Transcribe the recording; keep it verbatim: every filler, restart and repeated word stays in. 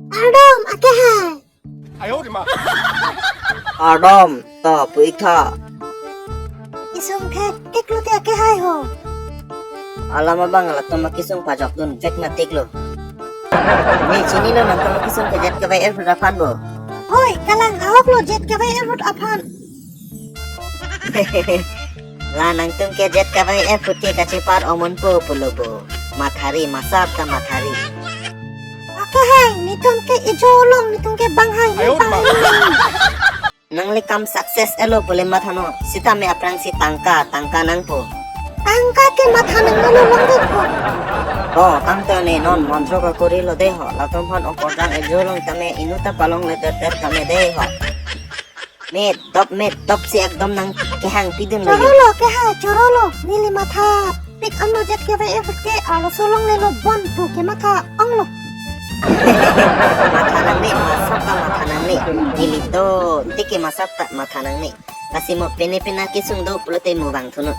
Kardom, akehai. Kardom, to pu-ik tha. Kesung thekthek lote akehai ho. Alam abang latum akesung pajokdun vek matik lo. Ne chinilo nangtum akesung ke Jet Kavai Airport aphan bo? Hoi, kalang ahok lo Jet Kavai Airport aphan. La nangtum ke Jet Kavai Airport ke kachepar omonpo pulo bo. Mathari, masap ta mathari. Akehai, netum ke ejolong, netum ke banghai, ne banghai. Nangli kam success elo pule mathanon, sitame aphrangsi tangka, tangka nangpo. Tangka ke matha nang alo longdet po. Oh, tangte ne non montro ka kori lo de ho, latum aphan okodang ejolong tame inut ta palong le ter ter tame de ho. Met, dop met, dopsi ekdom nang kehang pidun lo. Chorolo, kehai, chorolo. Neli mathapik anlo Jet Kavai Airport ke arloso longlelo bon pu ke matha onglo. Matha nangne, masap ta matha nangne. Neli do, tike masap ta matha nangne. Lasi mo pine pine kesung do pulote mo vangthunon.